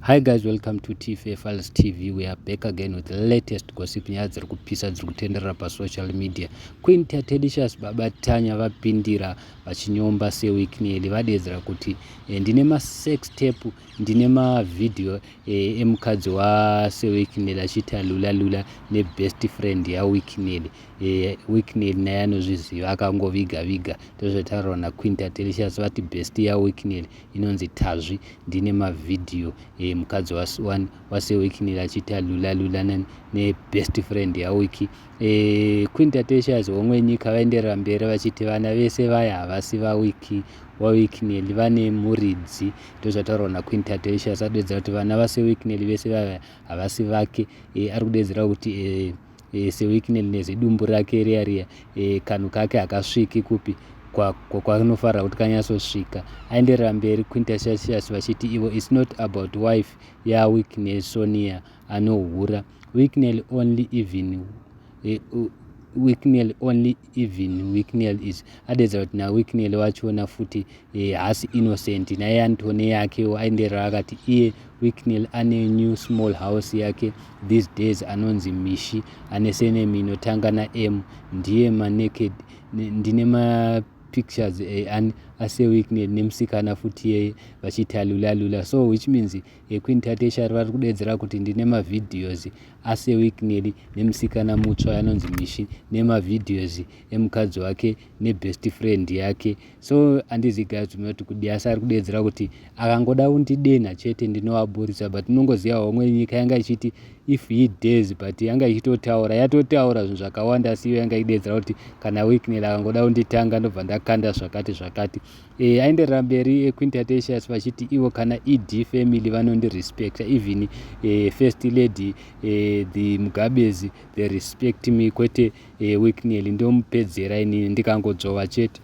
Hi guys, welcome to TFA Files TV. We are back again with the latest gossip, nyaya dziri kupisa dziri kutenderera pasocial media. Queen Tatelicious, Baba Tanya vapindira vachinyomba Sir Wicknell. Vadedzera kuti ndine masex tape, ndine mavhidhiyo emukadzi waSir Wicknell achiita lula lula nebest friend yaWicknell. Wicknell naye anozviziva, akangoviga viga. Ndozvataurwa naQueen Tatelicious. Vati best yaWicknell inonzi Tazvi. Ndine mavhidhiyo mukadzi waSir Wicknell achiita lula lula nebest friend yaWiki. Queen Tatelicious, homwe nyika, vaenderera mberi vachiti vana vese vaya havasi vaWiki, waWicknell vane muridzi. Ndozvataurwa naQueen Tatelicious. Adedzera kuti vana vaSir Wicknell vese vaya havasi vake. Ari kudedzera kuti Sir Wicknell nezidumbu rake riya riya, kanhu kake hakasviki kupi kwanofanira kuti kanyatsosvika. Aenderera mberi Queen Tatelicious vachiti ivo it's not about wife yaWicknell Sonia anohura. Wicknell only, even Wicknell only, even Wicknell is, adedza kuti naWicknell wachona futi haasi innocent, naye anotone yakewo. Aenderera akati iye Wicknell ane new small house yake these days, anonzi Mishi, ane surname inotanga naM, ndiye manaked. Ndine mapictures aSir Wicknell nemusikana futi yeye vachiita lula lula. So which means Queen Tatelicious vari kudedzera kuti ndine mavideos aSir Wicknell nemusikana mutsva anonzi Mishi, nemavideos emukadzi wake nebest friend yake. So handizi guys munoti kudi, asi ari kudedzera kuti akangoda kundidenha chete ndinovaburisa. But unongoziva homwe nyika yanga ichiti if he dares, but yanga ichitotaura, yatotaura zvinhu zvakawanda, asi iyo yanga idedzera kuti kana Wicknell akangoda kunditanga ndobva ndakanda zvakati zvakati. Aenderera mberi Queen Tatelicious vachiti ivo kana ED family vanondirespecta, even first lady, the Mugabes, they respect me, kwete Wicknell. Ndomupedzera inini ndikangodzvova chete.